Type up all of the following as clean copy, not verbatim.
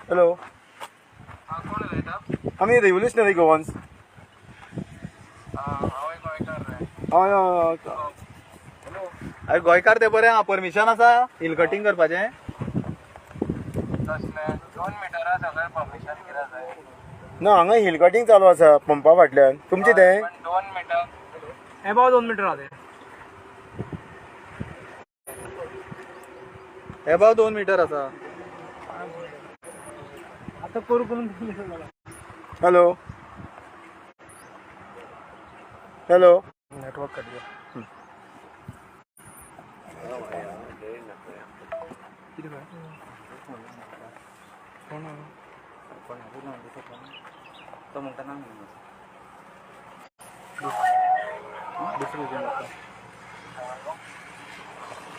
Hello, आमी revolutionary Goans. हय हय. अरे गोंयकार ते बरें आहा, परमिशन आसा हिल कटिंग करपाचें? ना, हांगा हिल कटिंग चालू आसा पंपा फाटल्यान. तुमचें तें 2 मिटर एबाव 2 मिटर आहा तें. एबाव 2 मिटर आसा. आतां करू करून. Hello hello, network cut Gaya.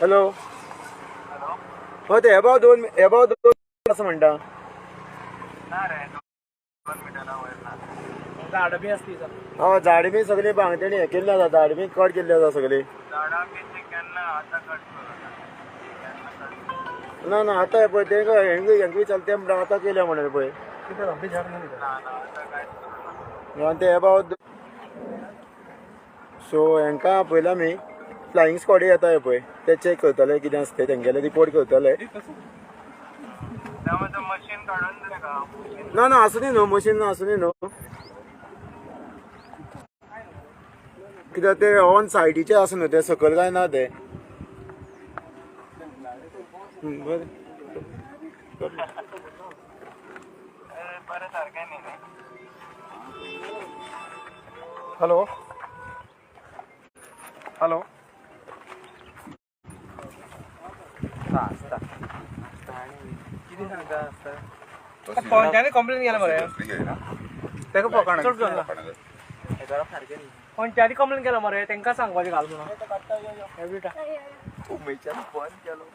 Hello. हय, ते एबाव 2 एबाव 2 आसा म्हणटा. झाडां बी आसली. हय, झाडां बी सगळीं भांगतेणी हें केल्ली आसा, झाडां बी कट केल्ली आसा सगळीं. ना ना, आतां हें पळय तेंकां हेंका विचारलें, तें म्हणटा आतां केल्या म्हणून पळय. आनी ते एबाव. सो हेंकां आपयला आमी, फ्लायींग स्कॉडूय येता हें पळय, ते चॅक करतले कितें आसा तें, तेंगेले रिपोर्ट करतले. ना ना, आसूं दी न्हू, मशीन आसूं दी न्हू, कित्याक ते ऑन सायडीचे आसा न्हू, ते सकयल काय ना ते. बरें. हॅलो हॅलो, कितें सांगता आसता? पंचायती कंप्लेन केला मरे. तेका फकाणां पंचायती कंप्लेन केला मरे, तेंकां सांगपाचें घाल म्हणून. एवरी टायम उमेशान बंद केलो.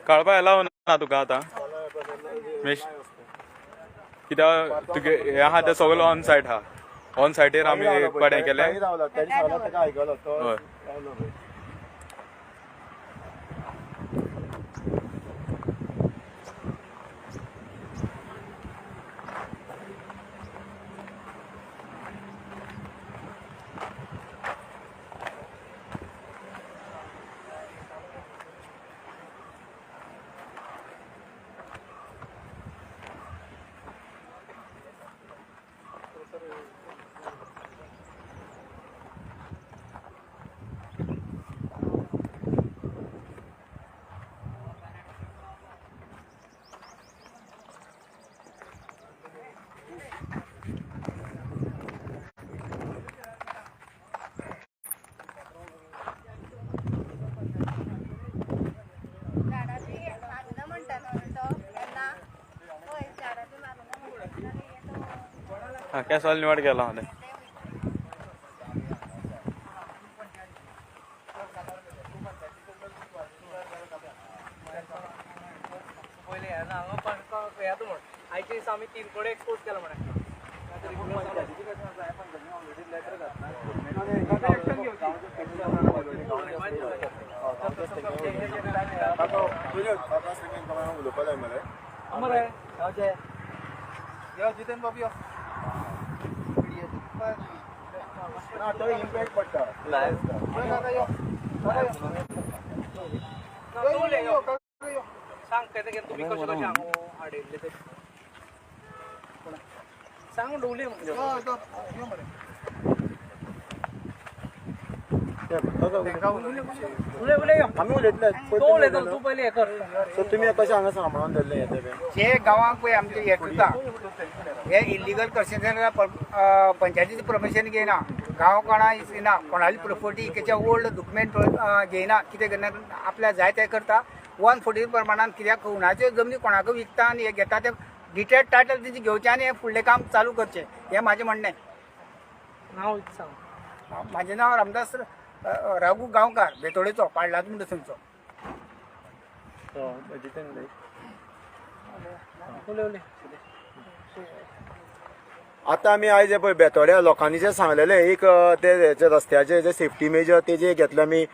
कळपा एलाव ना तुका आतां कित्याक तुगे हें आहा तें सगळें ऑन सायट आहा. ऑन सायटीर आमी एक पाट हें केलें. रावला, तेणी सांगला ताका आयकलो तो. हय. रावलो पळय. झाडां बी मारुना म्हणटा न्हू तो केन्ना हय, झाडां बी मारुना म्हणटा. हा, केसोल निवड केला हांवें. पयलें हें ना हांगा हें म्हण आयचे दिसा आमी 3 कडेन एक्सपोज केला म्हणे. उलोवपा जाय मरे. मरे यो जितेन बाब यो. ना, तो इम्पॅक्ट पडटा. सांग केन्ना केन्ना तुमी कशें कशें हांगा हाडिल्लें तें सांग उलय. उलय उलय. आमी उलयतले. तूं उलयता, तूं पयलीं हें कर. सो तुमी कशें हांगा सांबाळून धरलें हें तें? जे गांवांक पळय आमचे हे करता हे इल्लिगल करशन, पंचायतीचें परमिशन घेयना, गांव कोणा ना कोणाली प्रोपर्टी केचे ओल्ड डॉक्युमेंट घेयना, कितें करना, आपल्याक जाय तें करता. 140 प्रमाणान कित्याक कोणाच्यो जमनी कोणाक विकता आनी हे घेता ते डिटेल टायटल तेंचे घेवचें आनी हें फुडलें काम चालू करचें, हें म्हाजें म्हणणें. नांव सांग. म्हाजें नांव रामदास राघू गांवकार, बेतोडेचो, पाडलात म्हणटा थंयचो. जितेन. उलय उलय. आतां आमी आयज हे पळय बेतोड्या लोकांनी जे सांगलेलें एक ते हेचे रस्त्याचे जे सेफ्टी मेजर तेजे घेतले आमी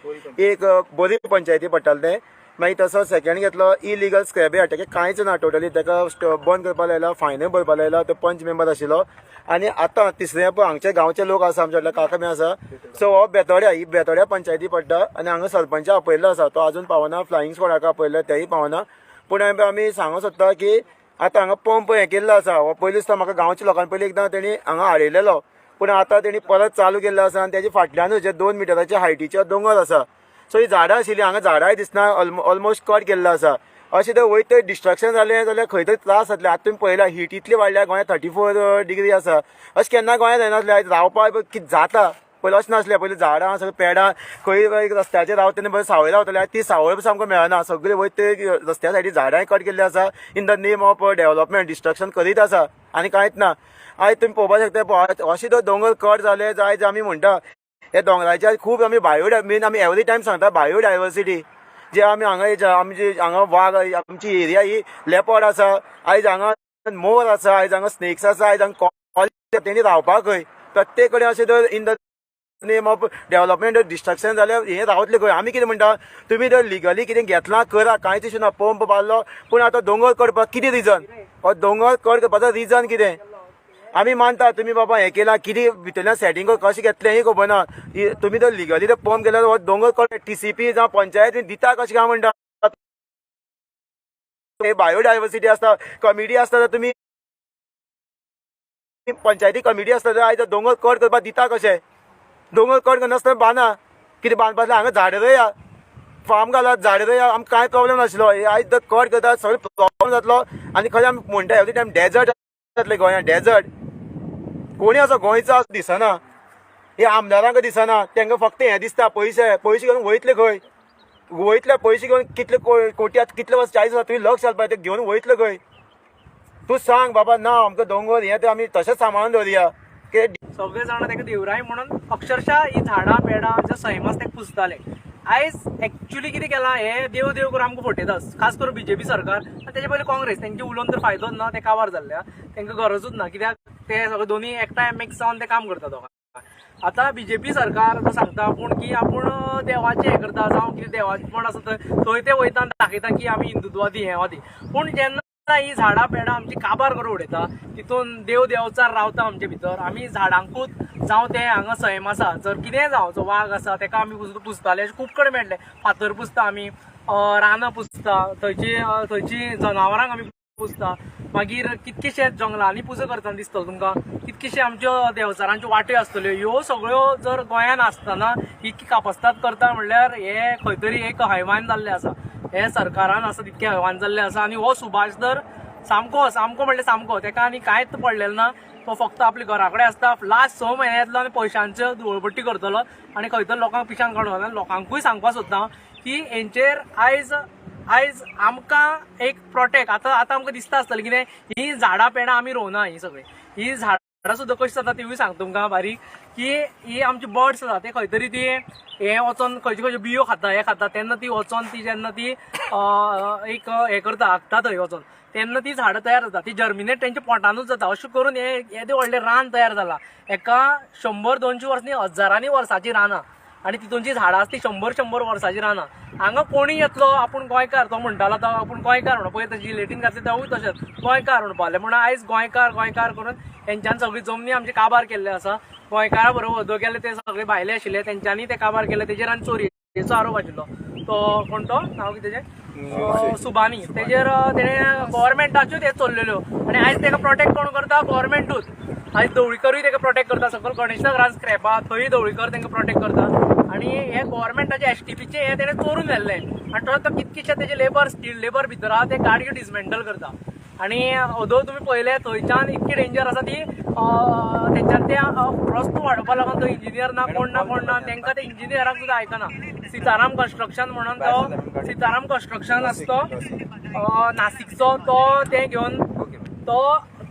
एक बरी पंचायती पडटाले तें. मागीर तसो सेकंड घेतलो इलिगल स्क्रॅप यार्ड, तेका कांयच ना टोटली, तेका बंद करपाक लायला, फायनूय भरपाक लायला, तो पंच मेंबर आशिल्लो. आनी आतां तिसरें पळय हांगचे गांवचे लोक आसा, आमच्या काका बी आसा. सो हो बेतोड्या, ही बेतोड्या पंचायती पडटा आनी हांगा सरपंच आपयल्लो आसा, तो आजून पावना, फ्लायींग स्क्वॉडाक आपयल्लो तेय पावना. पूण आमी सांगूंक सोदता की आतां हांगा पंप हें केल्लो आसा, हो पयलींच तो म्हाका गांवच्या लोकांनी पयलीं एकदां तेणी हांगा हाडयलेलो, पूण आतां तेणी परत चालू केल्लो आसा. आनी तेजे फाटल्यानूच जे 2 मिटराचे हायटीचे दोंगर आसा, सो ही झाडां आशिल्ली, हांगा झाडांय दिसना, ऑलमोस्ट कट केल्लो आसा. अशें तर वयत थंय डिस्ट्रक्शन जालें जाल्यार खंय तरी त्रास जातले. आतां तुमी पळयला हीट इतली वाडल्या गोंयांत, 34 डिग्री आसा, अशें केन्ना गोंयांत जायनासलें. आयज रावपाक कितें जाता, पयलीं अशें नासलें. पयलीं झाडां सगळीं पेडां खंय रस्त्याचेर रावता तेन्ना बरें सावळी रावताले, आयज ती सावळी सामको मेळना. सगळी वयत ते रस्त्या सायडीन झाडांय कट केल्ली आसा, in the name of development destruction करीत आसा आनी कांयच ना. आयज तुमी पळोवपाक शकता अशें जर दोंगर कट जाले आयज आमी म्हणटा हे दोंगराचे खूब आमी बायो मेन आमी एवरी टायम सांगता बायोडायवर्सिटी जे आमी हांगा आमची हांगा वाग, आमची एरिया ही लेपर्ड आसा, आयज हांगा मोर आसा, आयज हांगा स्नेक्स आसा, आयज हांगा कॉल तेणी रावपाक खंय प्रत्येक कडेन अशें जर in the name of development destruction जाल्यार हें रावतलें खंय. आमी कितें म्हणटा, तुमी जर लिगली कितें घेतलां करा, कांयच इशू ना, पंप बांदलो, पूण आतां दोंगर करपाक कितें रिजन, हो दोंगर कट करपाचो रिजन कितें? आमी मानता तुमी बाबा हें केलां, कितें भितरल्यान सेटींग कशें घेतलें हें खबर ना. तुमी जर लिगली जर पंप केल्यार हो दोंगर कट TCP जावं पंचायत दिता कशें काय म्हणटा? बायोडायवर्सिटी आसता, कमिटी आसता, तर तुमी पंचायती कमिटी आसता, आयज दोंगर कट करपाक दिता कशें? दोंगर कट करनासतना बांदा, कितें बांदपाक हांगा झाडां रोया, फार्म घालात, झाडां रोया, आमकां कांय प्रॉब्लेम नाशिल्लो. आयज जर कट करता सगळें प्रॉब्लेम जातलो. आनी खरें आमी म्हणटा एवरी टायम डेजर्ट जातलें गोंयांत, डेजर्ट कोणी असो गोंयचो असो दिसना, हे आमदारांक दिसना, तांकां फक्त हें दिसता पयशे, पयशे घेवन वयतले खंय, वयतले पयशे घेवन कितले कोटी आतां कितले वर्स 40 वर्सां तुवें लक्ष घालपाक ते घेवन वयतले खंय? तूं सांग बाबा ना आमकां दोंगर हें तें आमी तशेंच सांबाळून दवरुया. सगळे जाणां ताका देवराय म्हणून अक्षरशः ही झाडां पेडां जे सैम आसा तेका पुजताले. आयज एक्चुली कितें केलां हे देव देव करून आमकां फटयता, खास करून बीजेपी सरकार आनी तेजे पयलीं काँग्रेस. तेंचे उलोवन तर फायदोच ना, ते काबार जाल्ले, तांकां गरजूच ना, कित्याक ते सगळे दोनी एकठांय मिक्स जावन ते काम करता दोगां. आतां बीजेपी सरकार आतां सांगता आपूण की आपूण देवाचें हें करता, जावं कितें देवाचेपण आसा थंय ते वयता आनी दाखयता की आमी हिंदुत्वादी हेंवादी. पूण जेन्ना ही झाडां पेडां आमची काबार करून उडयता, तितून देव देवचार रावता आमचे भितर, आमी झाडांकूच जावं तें हांगा सैम आसा जर कितेंय जावं, जो वाग आसा तेका आमी पुजताले, अशें खूब कडेन मेळटलें. फातर पुजता आमी, रानां पुजता, थंयची जनावरांक आमी पुजता, मागीर कितकेशे जंगलांनी पुजा करतना दिसतलो तुमकां, कितकेशे आमच्यो देवचारांच्यो वाट्यो आसतल्यो. ह्यो सगळ्यो जर गोंयान आसतना इतकी कापस्ताद करता म्हणल्यार हे खंय तरी एक हैवान जाल्लें आसा, हे सरकारान आसा तितकें हैवान जाल्लें आसा. आनी हो सुभाष तर सामको सामको म्हणल्यार सामको तेका आनी कांयच पडलेलें ना, तो फक्त आपल्या घरा कडेन आसता. लास्ट 6 म्हयने येतलो आनी पयशांच्यो धुळपट्टी करतलो आनी खंय तरी लोकांक पिशान काडून वतलो. लोकांकूय सांगपाक सोदता की हेंचेर आयज आयज आमकां एक प्रोटेक्ट आतां आतां आमकां दिसता आसतलें कितें ही झाडां पेडां आमी रोवना, ही सगळीं ही झाडां सुद्दां कशीं जाता तिवूय सांगता तुमकां बारीक, की ही आमची बर्ड्स आसा ते खंय तरी ती हें वचोन खंयच्यो खंयच्यो बियो खाता हें खाता, तेन्ना ती वचोन ती जेन्ना ती एक हें करता हागता थंय वचोन, तेन्ना ती झाडां तयार जाता, ती जर्मिनेट तेंच्या पोटानूच जाता. अशें करून हें येदें व्हडलें रान तयार जालां, एका 100-200 वर्सां न्ही हजारांनी वर्सांची रानां, आनी तितून जी झाडां आसा ती 100-100 वर्सांची रानां. हांगा कोणूय येतलो आपूण गोंयकार, तो म्हणटालो तो आपूण गोंयकार म्हणून, पळय ताची जिलेटीन घातली तेवूय तशेंच गोंयकार म्हणपाक लागले. म्हणून आयज गोंयकार गोंयकार करून तेंच्यान सगळी जमनी आमची काबार केल्ले आसा. गोंयकारा बरोबर वदो केले ते सगळे भायले आशिल्ले तेंच्यांनी ते काबार केले, तेजेर आनी चोरयेचो आरोप आशिल्लो. तो कोण तो नांव कितें तेजें, सुबानी, तेजेर तेणें गव्हर्मेंटाच्यो ते चोरलेल्यो आनी आयज तेका प्रोटेक्ट कोण करता, गव्हर्मेंटूच. आयज ढवळीकरूय तेका प्रोटेक्ट करता, सकयल गणेश नगरान स्क्रॅपा थंय ढवळीकर तेंका प्रोटेक्ट करता. आनी हे गव्हर्मेंटाचे STPचे हे तेणें चोरून व्हेल्ले आनी तो कितकेशे तेजे लेबर स्किल्ड लेबर भितर आहा ते गाडयो डिसमेंटल करता. आनी अदो तुमी पळयले थंयच्यान इतकी डेंजर आसा ती तेंच्यान ते रस्तो वाडोवपा लागून तो इंजिनियर ना कोण ना कोण ना, तेंकां ते इंजिनियरांक सुद्दां आयकना. सीताराम कन्स्ट्रक्शन म्हणून तो सीताराम कन्स्ट्रक्शन आसा तो नासिकचो, तो ते घेवन तो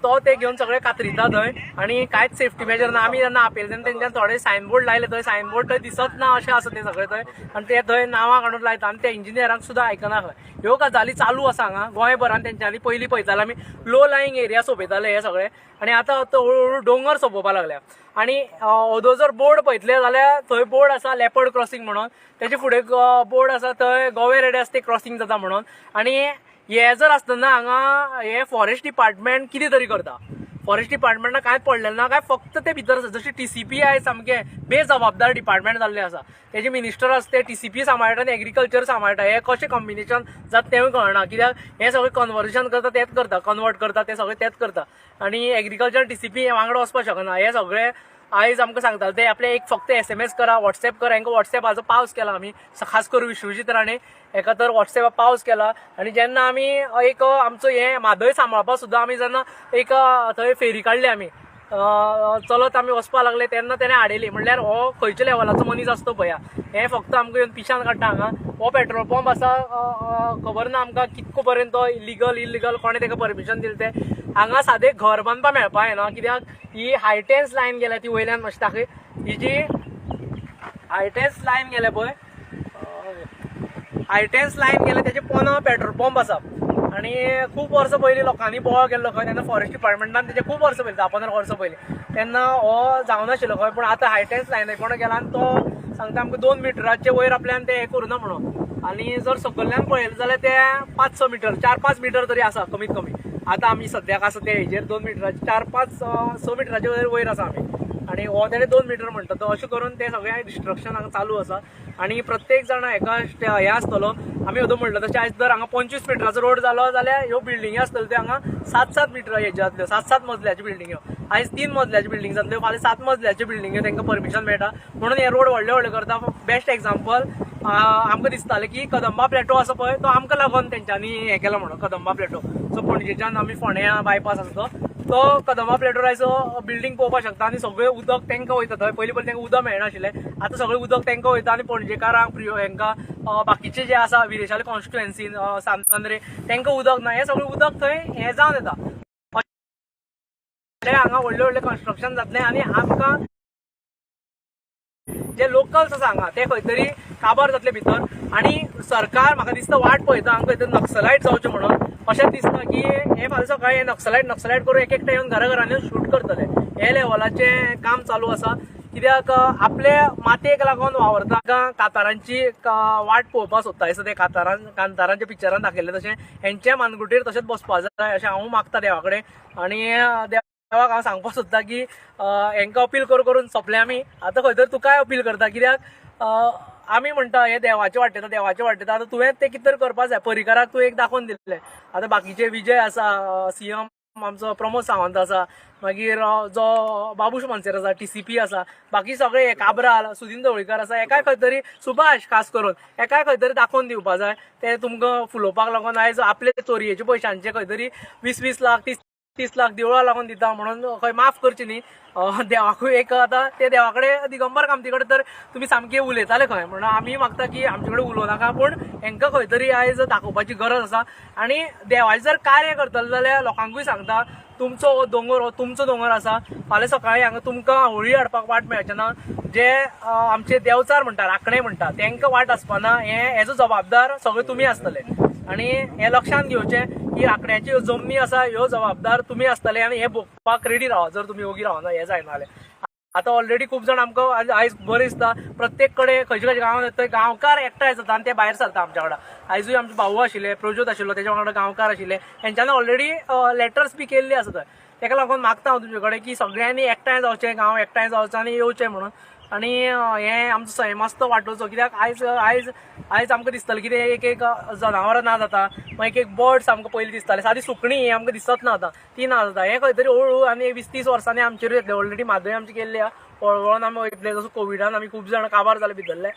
तो ते घेवन सगळे कातरिता थंय आनी कांयच सेफ्टी मेजर ना. आमी जेन्ना आपयले तेन्ना तेंच्यान थोडे सायनबोर्ड लायले, थंय सायनबोर्ड थंय दिसत ना अशें आसा ते सगळे थंय, आनी ते थंय नांवां काडून लायता आनी ते इंजिनियरांक सुद्दां आयकना खंय. ह्यो गजाली चालू आसा हांगा गोंयभरान. तेंच्यांनी पयलीं पळयताले आमी लो लायिंग एरिया सोंपयताले हे सगळे, आनी आतां हळू हळू दोंगर सोंपोवपाक लागल्या. आनी ओदो जर बोर्ड पळयतले जाल्यार थंय बोर्ड आसा लेपर्ड क्रॉसिंग म्हणून, तेजे फुडें बोर्ड आसा थंय गोवे रेडे आसा ते क्रॉसिंग जाता म्हणून. आनी हे जर आसतना हांगा हे फॉरेस्ट डिपार्टमेंट कितें तरी करता, फॉरेस्ट डिपार्टमेंटाक कांय पडलेलें ना, काय फक्त ते भितर आसा. जशें TCP आयज सामकें बेजबाबदार डिपार्टमेंट जाल्लें आसा, तेजे मिनिस्टर आसा ते TCP सांबाळटा आनी एग्रीकल्चर सांबाळटा. हे कशें कॉम्बिनेशन जाता तेंवूय कळना, कित्याक हे सगळें कन्वर्जन करता तेंच करता, कन्वर्ट करता ते सगळें तेंच करता, आनी एग्रीकल्चर TCP हे वांगडा वचपाक शकना. हे सगळे आयज आमकां सांगताले ते आपले एक फक्त SMS करा, वॉट्सएप करा. हांकां वॉट्सएपाचो पावस केला आमी, खास करून विश्वजीत राणे हेका तर वॉट्सएपार पावस केला. आनी जेन्ना आमी एक आमचो हें म्हादय सांबाळपाक सुद्दां आमी जेन्ना एक थंय फेरी काडली, आमी चलत आमी वचपाक लागले तेन्ना तेणें आडयली. म्हणल्यार हो खंयच्या लेवलाचो मनीस आसतो पळया, हें फक्त आमकां येवन पिशान काडटा हांगा. हो पेट्रोल पंप आसा, खबर ना आमकां कितको पर्यंत तो इलिगल इलिगल कोणें ताका परमिशन दिलें तें. हांगा सादें घर बांदपाक मेळपाक येना, कित्याक ही हायटेन्स लायन गेल्या ती वयल्यान मातशी दाखय, ही जी हायटेन्स लायन गेल्या पळय, हायटेन्स लायन गेल्या तेजे पोना पेट्रोल पंप आसा. आनी खूब वर्सां पयलीं लोकांनी बोवाळ केल्लो खंय, तेन्ना फॉरेस्ट डिपार्टमेंटान तेजे खूब वर्सां पयलीं, 10-15 वर्सां पयलीं, तेन्ना हो जावनाशिल्लो खंय. पूण आतां हायटेन्स लायन कोण गेला आनी तो सांगता आमकां 2 मिटराचे वयर आपल्यान ते हें करुना म्हणून. आनी जर सकयल्यान पळयलें जाल्यार ते 5-6 मिटर, 4-5 मिटर तरी आसा कमीत कमी. आतां आमी सद्याक आसा ते हेजेर 2 मिटराचे, 4-5-6 मिटराचे वयर आसा आमी, आनी हो तेणें 2 मिटर म्हणटा तो. अशें करून ते सगळें डिस्ट्रक्शन हांगा चालू आसा. आनी प्रत्येक जाण हेका हें आसतलो. आमी अदूं म्हणलें तशें आयज जर हांगा 25 मिटराचो रोड जालो जाल्यार ह्यो बिल्डिंगी आसतल्यो त्यो हांगा 7-7 मिटर हेज्यो जातल्यो, 7-7 मजल्याच्यो बिल्डिंग्यो. आयज 3 मजल्याच्यो बिल्डिंग जातल्यो, फाल्यां 7 मजल्याच्यो बिल्डिंग्यो तांकां परमिशन मेळटा म्हणून हे रोड व्हडले व्हडले करता. बेस्ट एग्जाम्पल आमकां दिसतालें की कदंबा प्लेटो आसा पळय, तो आमकां लागून तेंच्यांनी हें केलो म्हणून. कदंबा प्लेटो सो पणजेच्यान आमी फोंड्या बायपास आसा तो कदंबा प्लेटोर आयज बिल्डींग पळोवपाक शकता. आनी सगळें उदक तांकां वयता थंय, पयलीं पयलीं तांकां उदक मेळनाशिल्लें, आतां सगळें उदक तांकां वयता. आनी पणजेकारांक हेंकां बाकीचे जे आसा विरेशाले कॉन्स्टिट्युएन्सीन सांतांद्रे तांकां उदक ना, हें सगळें उदक थंय हें जावन येता. हांगा व्हडलें व्हडलें कन्स्ट्रक्शन जातलें आनी आमकां जे लोकल्स आसा हांगा ते खंय तरी काबार जातले भितर. आनी सरकार म्हाका दिसता वाट पळयता हांगा खंय तरी नक्सलायट जावचें म्हणून. अशें दिसता की हे फाल्यां सकाळीं नक्सलायट नक्सलायट करून एक एकटे येवन घरा घरांनी शूट करतले. हे लेवलाचें काम चालू आसा, कित्याक आपले मातयेक लागून वावरता. कातारांची वाट पळोवपाक सोदता दिसता ते कांतारांच्या पिक्चरान दाखयल्लें तशें हेंच्या मानगुटीर तशेंच बसपाक जाय अशें हांव मागता देवा कडेन. आनी देवाक हांव सांगपाक सोदता की हेंकां अपील करून सोंपले आमी, आतां खंय तरी तुकाय अपील करता, कित्याक आमी म्हणटा हे देवाचें वाटेता देवाचें वाटेता, आतां तुवें तें कितें तरी करपाक जाय. परिकाराक तूं एक दाखोवन दिल्लें, आतां बाकीचे विजय आसा, CM आमचो प्रमोद सावंत आसा, मागीर जो बाबूश मोन्सेरात आसा, TCP आसा, बाकी सगळे काब्राल, सुदीन ढवळीकर आसा, एकाय खंय तरी सुभाष खास करून एकाय खंय तरी दाखोवन दिवपा जाय. ते तुमकां फुलोवपाक लागून आयज आपले चोरयेचे पयशांचे खंय तरी 20-20 लाख 30-30 लाख देवळां लागून दिता म्हणून खंय माफ करची न्ही. देवाकूय एक आतां ते देवा कडेन दिगंबर कामती कडेन तर तुमी सामके उलयताले खंय, म्हणून आमी मागता की आमचे कडेन उलोवं नाका, पूण हेंकां खंय तरी आयज दाखोवपाची गरज आसा. आनी देवाचें जर कार्य करतले जाल्यार लोकांकूय सांगता, तुमचो हो दोंगर हो तुमचो दोंगर आसा, फाल्यां सकाळीं हांगा तुमकां होळी हाडपाक वाट मेळचे ना. जे आमचे देवचार म्हणटा, राखणे म्हणटा, तांकां वाट आसपाना, हें हेजो जबाबदार सगळे तुमी आसतले. आनी हें लक्षांत घेवचें की राखण्याची ह्यो जमनी आसा ह्यो जबाबदार तुमी आसतले आनी हें भोगपाक रेडी रावा. जर तुमी ओगी रावना हें जायना जाल्यार. आतां ऑलरेडी खूब जाण आमकां आयज बरें दिसता, प्रत्येक कडेन खंयच्या खंयच्या गांवांत थंय गांवकार एकठांय जाता आनी ते भायर सरता आमच्या वांगडा. आयजूय आमचे भाऊ आशिल्ले, प्रज्योत आशिल्लो, तेच्या वांगडा गांवकार आशिल्ले, हेंच्यांनी ऑलरेडी लेटर्स बी केल्ली आसा थंय. तेका लागून मागता हांव तुमचे कडेन की सगळ्यांनी एकठांय जावचें, गांव एकठांय जावचो आनी येवचें म्हणून. आनी हें आमचो सैम आसा तो वाटोवचो, कित्याक आयज आयज आयज आमकां दिसतलें कितें एक एक जनावरां ना जाता, मागीर एक एक बर्ड्स आमकां पयलीं दिसताले, सादी सुकणीं ही आमकां दिसत ना आतां, ती ना जाता. हें खंय तरी हळू आनी 20-30 वर्सांनी आमचेरूय येतलें. ऑलरेडी म्हादय आमची केल्ली आहा, वळवळोन आमी वयतले. जसो कोविडान आमी खूब जाणां काबार जाले भितरले,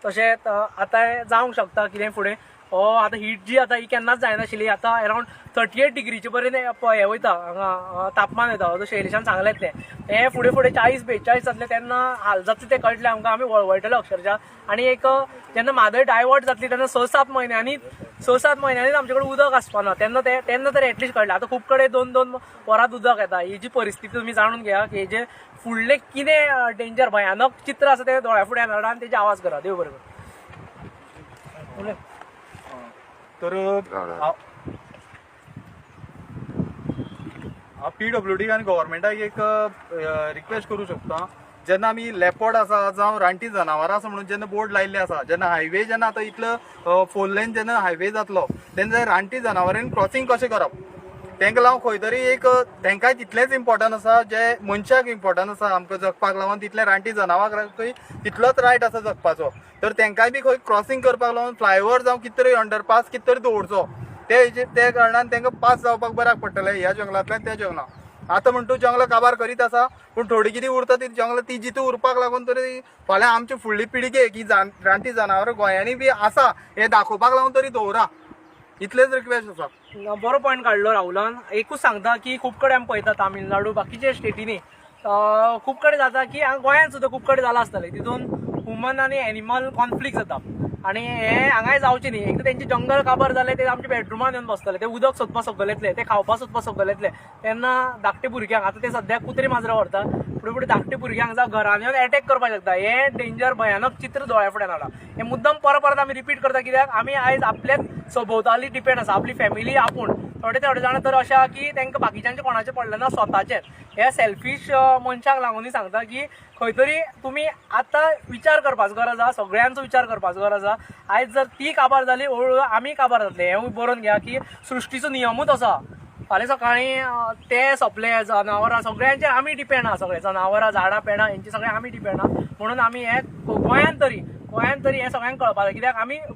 तशें आतां जावंक शकता कितें फुडें. हो आतां हीट जी आतां ही केन्नाच जायनाशिल्ली, आतां अरावंड 38 डिग्रीचे पर्यंत हें वयता हांगा तापमान वयता, जशें शैलेशान सांगलें तें. हें फुडें फुडें 40-42 जातलें तेन्ना हाल जातलें तें कळटलें आमकां, आमी वळवळटले अक्षरशा. आनी एक जेन्ना म्हादय डायवर्ट जातली तेन्ना 6-7 म्हयन्यांनी 6-7 म्हयन्यांनीच आमचे कडेन उदक आसपाना तेन्ना ते तेन्ना तरी एटलिस्ट कळ्ळें. आतां खूब कडेन 2-2 वरांत उदक येता. ही जी परिस्थिती तुमी जाणून घेया की हेजे फुडलें कितें डेंजर भयानक चित्र आसा तें दोळ्या फुड्यान हाडा आनी तेजे आवाज करा. देव बरें करूं. तर हांव PWD आनी गव्हर्मेंटाक एक रिक्वेस्ट करूं शकता. जेन्ना आमी लेपर्ड आसा जावं रानटी जनावरां आसा म्हणून जेन्ना बोर्ड लायिल्ले आसा, जेन्ना हायवे जेन्ना आतां इतलो 4 लेन जेन्ना हायवे जातलो तेन्ना रानटी जनावरांनी क्रॉसिंग कशें करप, तांकां लागून खंय तरी एक तांकांय तितलेंच इम्पोर्टंट आसा जे मनशाक इम्पोर्टंट आसा आमकां जगपाक लागून, तितलें रानटी जनावरांकूय तितलोच रायट आसा जगपाचो. तर तांकांय बी खंय क्रॉसिंग करपाक लागून फ्लायओवर जावं कितें तरी अंडरपास कितें तरी दवरचो, ते कारणान तांकां पास जावपाक बऱ्याक पडटलें ह्या जंगलांतल्यान त्या जंगलां. आतां म्हण तूं जंगलां काबार करीत आसा पूण थोडी कितें उरता ती जंगलां ती जितू उरपाक लागून तरी फाल्यां आमचे फुडली पिळगेक ही रानटी जनावरां गोंयांनी बी आसा हें दाखोवपाक लागून तरी दवरा, इतलेच रिक्वेस्ट आसा. बरो पॉयंट काडलो राहुलान. एकूच सांगता की खूब कडेन आमी पळयता तामिळनाडू बाकीच्या स्टेटींनी खूब कडेन जाता की गोंयांत सुद्दां खूब कडेन जालां आसतलें, तितून ह्युमन आनी एनिमल कॉन्फ्लिक्ट जाता आनी हें हांगाय जावचें न्ही. एकदां तेंचें जंगल काबार जालें ते आमच्या बेडरुमान येवन बसतले, ते उदक सोदपाक सकयल येतले, ते खावपाक सोदपाक सकयल येतले. तेन्ना धाकटे भुरग्यांक आतां ते सद्याक कुत्रे माजरां व्हरता, फुडें फुडें धाकटे भुरग्यांक जावं घरान येवन एटॅक करपाक शकता. हें डेंजर भयानक चित्र दोळ्या फुड्यान हाडा. हें मुद्दम परत परत आमी रिपीट करता कित्याक आमी आयज आपल्याच सभोवताली डिपेंड आसा, आपली फॅमिली आपूण. थोडे थोडे जाणां तर अशें आहा की तांकां बाकीच्यांचें कोणाचें पडलें ना, स्वताचें. हे सेल्फीश मनशांक लागूनय सांगता की खंय तरी तुमी आतां विचार करपाचो गरज आहा, सगळ्यांचो विचार करपाचो गरज आहा. आयज जर ती काबार जाली हळू आमी काबार जातले. हें बरोवन घेया की सृश्टीचो नियमूच आसा. फाल्यां सकाळीं ते सोंपले जनावरां सगळ्यांचेर आमी डिपेंड आहा, सगळे जनावरां झाडां पेडां हेंचे सगळे आमी डिपेंड आहा. म्हणून आमी हे गोंयांत तरी हें सगळ्यांक कळपाक जाय कित्याक आमी